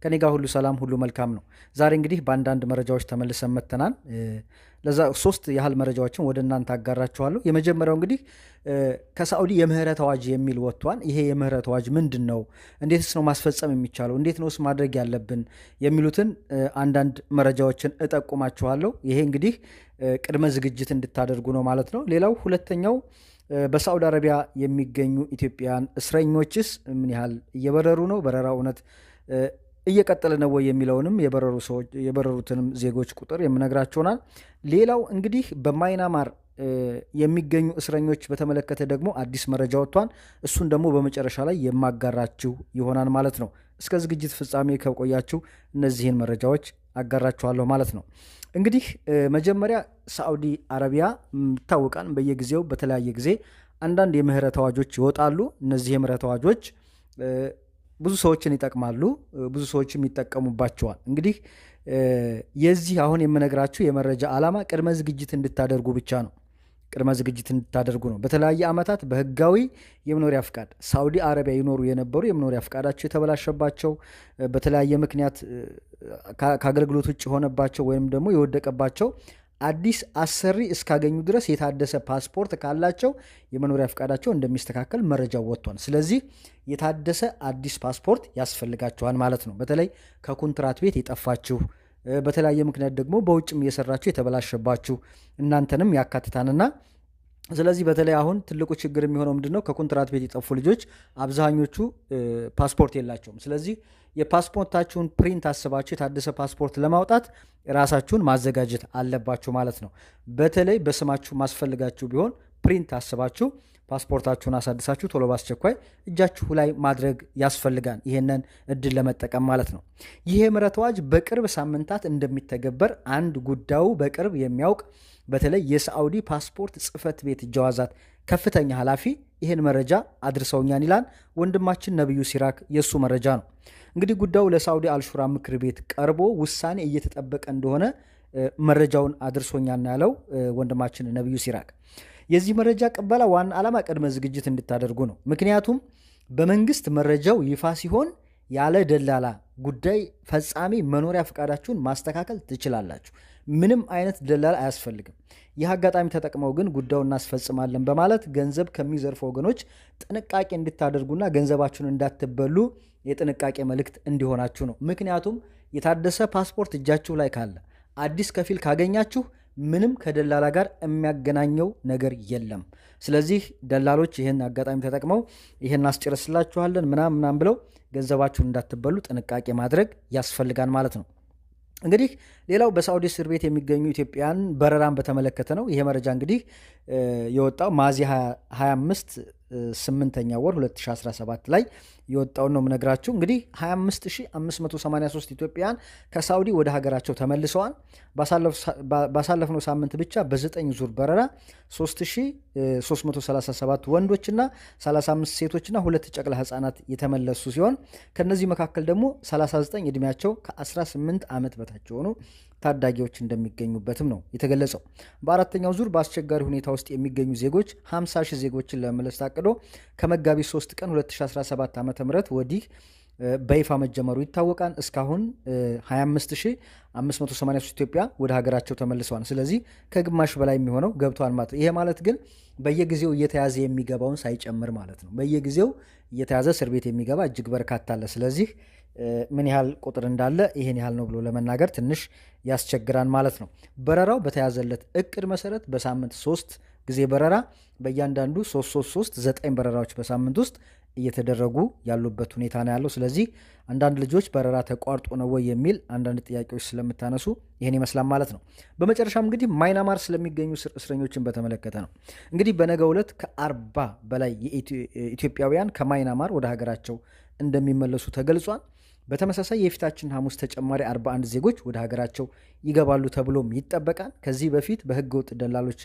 ከኔ ጋር ሁሉ ሰላም፣ ሁሉ መልካም ነው። ዛሬ እንግዲህ በአንዳንድ መረጃዎች ተመልሰን መጥተናል። ለዛ 3 ያህል መረጃዎችን ወደ እናንተ አጋራችኋለሁ። የመጀመሪያው እንግዲህ ከሳዑዲ የምህረት አዋጅ የሚል ወጥቷል። ይሄ የምህረት አዋጅ ምንድን ነው? እንዴትስ ነው ማስፈጸም የሚቻለው? እንዴት ነውስ ማድረግ ያለብን? የሚሉትን አንዳንድ መረጃዎችን እጠቁማችኋለሁ። ይሄ እንግዲህ ቅድመ ዝግጅት እንድታደርጉ ነው ማለት ነው። ሌላው ሁለተኛው በሳዑዲ አረቢያ የሚገኙ ኢትዮጵያውያን እስረኞችስ ምን ያህል እየበረሩ ነው? በረራው እውነት እየቀጠለ ነው ወይ የሚለውንም የበረሩ ሰዎች የበረሩትንም ዜጎች ቁጥር የምነግራችሁናል። ሌላው እንግዲህ በማይናማር የሚገኙ እስረኞች በተመለከተ ደግሞ አዲስ መረጃ ወጥቷል። እሱን ደግሞ በመጨረሻ ላይ የማጋራችሁ ይሆናል ማለት ነው። እስከ ዝግጅት ፍጻሜ ከቆያችሁ እነዚህን መረጃዎች አጋራችኋለሁ ማለት ነው። እንግዲህ መጀመሪያ ሳዑዲ አረቢያ ይታወቃል። በየጊዜው በተለያየ ጊዜ አንዳንድ የምህረት አዋጆች ይወጣሉ። እነዚህ የምህረት አዋጆች ብዙ ሰዎችን ይጠቅማሉ፣ ብዙ ሰዎችም ይጠቀሙባቸዋል። እንግዲህ የዚህ አሁን የምነግራችሁ የመረጃ ዓላማ ቅድመ ዝግጅት እንድታደርጉ ብቻ ነው። ቅድመ ዝግጅት እንድታደርጉ ነው። በተለያየ ዓመታት በህጋዊ የመኖሪያ ፍቃድ ሳዑዲ አረቢያ ይኖሩ የነበሩ የመኖሪያ ፍቃዳቸው የተበላሸባቸው፣ በተለያየ ምክንያት ከአገልግሎት ውጭ የሆነባቸው ወይም ደግሞ የወደቀባቸው አዲስ አሰሪ እስካገኙ ድረስ የታደሰ ፓስፖርት ካላቸው የመኖሪያ ፍቃዳቸው እንደሚስተካከል መረጃው ወጥቷል። ስለዚህ የታደሰ አዲስ ፓስፖርት ያስፈልጋችኋል ማለት ነው። በተለይ ከኮንትራት ቤት የጠፋችሁ፣ በተለያየ ምክንያት ደግሞ በውጭም እየሰራችሁ የተበላሸባችሁ እናንተንም ያካትታንና ስለዚህ በተለይ አሁን ትልቁ ችግር የሚሆነው ምንድነው? ከኮንትራት ቤት የጠፉ ልጆች አብዛኞቹ ፓስፖርት የላቸውም። ስለዚህ የፓስፖርታችሁን print አስባችሁ የታደሰ ፓስፖርት ለማውጣት ራሳችሁን ማዘጋጀት አለባችሁ ማለት ነው። በተለይ በስማችሁ ማስፈልጋችሁ ቢሆን print አስባችሁ ፓስፖርታችሁን አሳድሳችሁ ቶሎ ባስቸኳይ እጃችሁ ላይ ማድረግ ያስፈልጋል፣ ይሄንን እድል ለመጠቀም ማለት ነው። ይህ የምህረት አዋጅ በቅርብ ሳምንታት እንደሚተገበር አንድ ጉዳዩ በቅርብ የሚያውቅ በተለይ የሳዑዲ ፓስፖርት ጽሕፈት ቤት ጀዋዛት ከፍተኛ ኃላፊ ይህን መረጃ አድርሰውኛል ይላል ወንድማችን ነብዩ ሲራክ። የእሱ መረጃ ነው። እንግዲህ ጉዳዩ ለሳዑዲ አልሹራ ምክር ቤት ቀርቦ ውሳኔ እየተጠበቀ እንደሆነ መረጃውን አድርሶኛል ያለው ወንድማችን ነብዩ ሲራክ። የዚህ መረጃ ቅበላ ዋና ዓላማ ቅድመ ዝግጅት እንድታደርጉ ነው። ምክንያቱም በመንግስት መረጃው ይፋ ሲሆን ያለ ደላላ ጉዳይ ፈጻሚ መኖሪያ ፈቃዳችሁን ማስተካከል ትችላላችሁ። ምንም አይነት ደላላ አያስፈልግም። ይህ አጋጣሚ ተጠቅመው ግን ጉዳዩን እናስፈጽማለን በማለት ገንዘብ ከሚዘርፉ ወገኖች ጥንቃቄ እንድታደርጉና ገንዘባችሁን እንዳትበሉ የጥንቃቄ መልእክት እንዲሆናችሁ ነው። ምክንያቱም የታደሰ ፓስፖርት እጃችሁ ላይ ካለ፣ አዲስ ከፊል ካገኛችሁ ምንም ከደላላ ጋር የሚያገናኘው ነገር የለም። ስለዚህ ደላሎች ይህን አጋጣሚ ተጠቅመው ይህን እናስጨርስላችኋለን ምናምን ምናምን ብለው ገንዘባችሁን እንዳትበሉ ጥንቃቄ ማድረግ ያስፈልጋል ማለት ነው። እንግዲህ ሌላው በሳዑዲ እስር ቤት የሚገኙ ኢትዮጵያውያን በረራን በተመለከተ ነው። ይሄ መረጃ እንግዲህ የወጣው ሚያዝያ 25 8ኛ ወር 2017 ላይ የወጣውን ነው የምነግራችሁ። እንግዲህ 25583 ኢትዮጵያውያን ከሳዑዲ ወደ ሀገራቸው ተመልሰዋል። ባሳለፍነው ሳምንት ብቻ በ9 ዙር በረራ 3337 ወንዶችና 35 ሴቶችና 2 ጨቅላ ህጻናት የተመለሱ ሲሆን ከነዚህ መካከል ደግሞ 39 እድሜያቸው ከ18 ዓመት በታች የሆኑ ታዳጊዎች እንደሚገኙበትም ነው የተገለጸው። በአራተኛው ዙር በአስቸጋሪ ሁኔታ ውስጥ የሚገኙ ዜጎች 50 ሺህ ዜጎችን ለመመለስ ታቅዶ ከመጋቢት 3 ቀን 2017 ዓ.ም ወዲህ በይፋ መጀመሩ ይታወቃል። እስካሁን 25583 ኢትዮጵያ ወደ ሀገራቸው ተመልሰዋል። ስለዚህ ከግማሽ በላይ የሚሆነው ገብቷል ማለት ነው። ይሄ ማለት ግን በየጊዜው እየተያዘ የሚገባውን ሳይጨምር ማለት ነው። በየጊዜው እየተያዘ እስር ቤት የሚገባ እጅግ በርካታ አለ። ስለዚህ ምን ያህል ቁጥር እንዳለ ይሄን ያህል ነው ብሎ ለመናገር ትንሽ ያስቸግራል ማለት ነው። በረራው በተያዘለት እቅድ መሰረት በሳምንት 3 ጊዜ በረራ በእያንዳንዱ 3 3 3 9 በረራዎች በሳምንት ውስጥ እየተደረጉ ያሉበት ሁኔታ ነው ያለው። ስለዚህ አንዳንድ ልጆች በረራ ተቋርጦ ነው ወይ የሚል አንዳንድ ጥያቄዎች ስለምታነሱ ይህን ይመስላል ማለት ነው። በመጨረሻም እንግዲህ ማይናማር ስለሚገኙ እስረኞችን በተመለከተ ነው። እንግዲህ በነገው ዕለት ከ40 በላይ ኢትዮጵያውያን ከማይናማር ወደ ሀገራቸው እንደሚመለሱ ተገልጿል። በተመሳሳይ የፊታችን ሐሙስ ተጨማሪ 41 ዜጎች ወደ ሀገራቸው ይገባሉ ተብሎም ይጠበቃል። ከዚህ በፊት በህገ ወጥ ደላሎች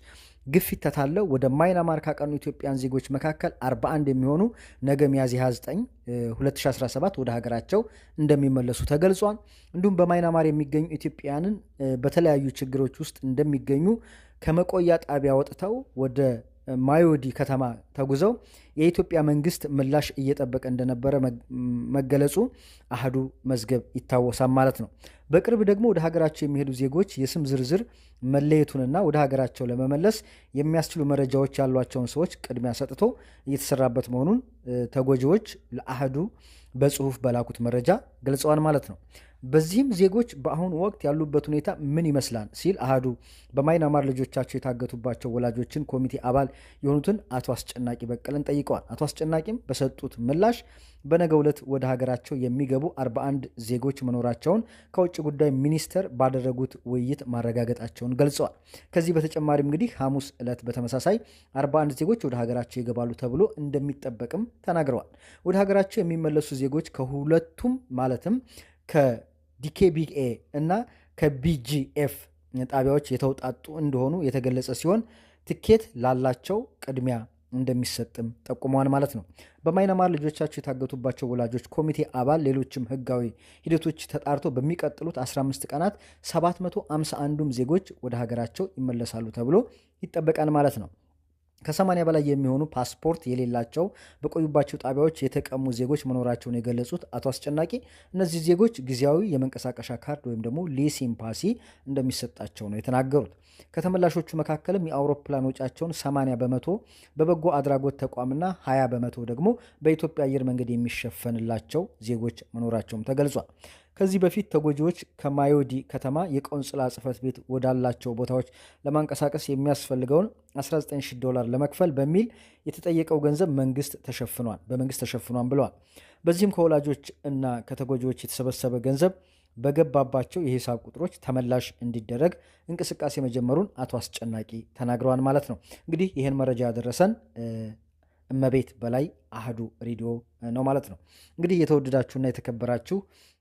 ግፊት ተታለው ወደ ማይናማር ካቀኑ ኢትዮጵያን ዜጎች መካከል 41 የሚሆኑ ነገ ሚያዝያ 29 2017 ወደ ሀገራቸው እንደሚመለሱ ተገልጿል። እንዲሁም በማይናማር የሚገኙ ኢትዮጵያውያንን በተለያዩ ችግሮች ውስጥ እንደሚገኙ ከመቆያ ጣቢያ ወጥተው ወደ ማዮዲ ከተማ ተጉዘው የኢትዮጵያ መንግስት ምላሽ እየጠበቀ እንደነበረ መገለጹ አህዱ መዝገብ ይታወሳል ማለት ነው። በቅርብ ደግሞ ወደ ሀገራቸው የሚሄዱ ዜጎች የስም ዝርዝር መለየቱንና ወደ ሀገራቸው ለመመለስ የሚያስችሉ መረጃዎች ያሏቸውን ሰዎች ቅድሚያ ሰጥቶ እየተሰራበት መሆኑን ተጎጂዎች ለአህዱ በጽሁፍ በላኩት መረጃ ገልጸዋል ማለት ነው። በዚህም ዜጎች በአሁኑ ወቅት ያሉበት ሁኔታ ምን ይመስላል ሲል አህዱ በማይናማር ልጆቻቸው የታገቱባቸው ወላጆችን ኮሚቴ አባል የሆኑትን አቶ አስጨናቂ በቀለን ጠይቀዋል። አቶ አስጨናቂም በሰጡት ምላሽ በነገው ዕለት ወደ ሀገራቸው የሚገቡ 41 ዜጎች መኖራቸውን ከውጭ ጉዳይ ሚኒስቴር ባደረጉት ውይይት ማረጋገጣቸውን ገልጸዋል። ከዚህ በተጨማሪም እንግዲህ ሐሙስ ዕለት በተመሳሳይ 41 ዜጎች ወደ ሀገራቸው ይገባሉ ተብሎ እንደሚጠበቅም ተናግረዋል። ወደ ሀገራቸው የሚመለሱ ዜጎች ከሁለቱም ማለትም ከዲኬቢኤ እና ከቢጂኤፍ ጣቢያዎች የተውጣጡ እንደሆኑ የተገለጸ ሲሆን ትኬት ላላቸው ቅድሚያ እንደሚሰጥም ጠቁመዋል ማለት ነው። በማይናማር ልጆቻቸው የታገቱባቸው ወላጆች ኮሚቴ አባል ሌሎችም ሕጋዊ ሂደቶች ተጣርቶ በሚቀጥሉት 15 ቀናት 751ዱም ዜጎች ወደ ሀገራቸው ይመለሳሉ ተብሎ ይጠበቃል ማለት ነው። ከ80 በላይ የሚሆኑ ፓስፖርት የሌላቸው በቆዩባቸው ጣቢያዎች የተቀሙ ዜጎች መኖራቸውን የገለጹት አቶ አስጨናቂ እነዚህ ዜጎች ጊዜያዊ የመንቀሳቀሻ ካርድ ወይም ደግሞ ሌሴፓሴ እንደሚሰጣቸው ነው የተናገሩት። ከተመላሾቹ መካከልም የአውሮፕላን ወጪያቸውን 80% በበጎ አድራጎት ተቋምና 20% ደግሞ በኢትዮጵያ አየር መንገድ የሚሸፈንላቸው ዜጎች መኖራቸውም ተገልጿል። ከዚህ በፊት ተጎጂዎች ከማዮዲ ከተማ የቆንስላ ጽሕፈት ቤት ወዳላቸው ቦታዎች ለማንቀሳቀስ የሚያስፈልገውን $19,000 ለመክፈል በሚል የተጠየቀው ገንዘብ በመንግስት ተሸፍኗል ብለዋል። በዚህም ከወላጆች እና ከተጎጂዎች የተሰበሰበ ገንዘብ በገባባቸው የሂሳብ ቁጥሮች ተመላሽ እንዲደረግ እንቅስቃሴ መጀመሩን አቶ አስጨናቂ ተናግረዋል ማለት ነው። እንግዲህ ይህን መረጃ ያደረሰን እመቤት በላይ አህዱ ሬዲዮ ነው ማለት ነው። እንግዲህ የተወደዳችሁና የተከበራችሁ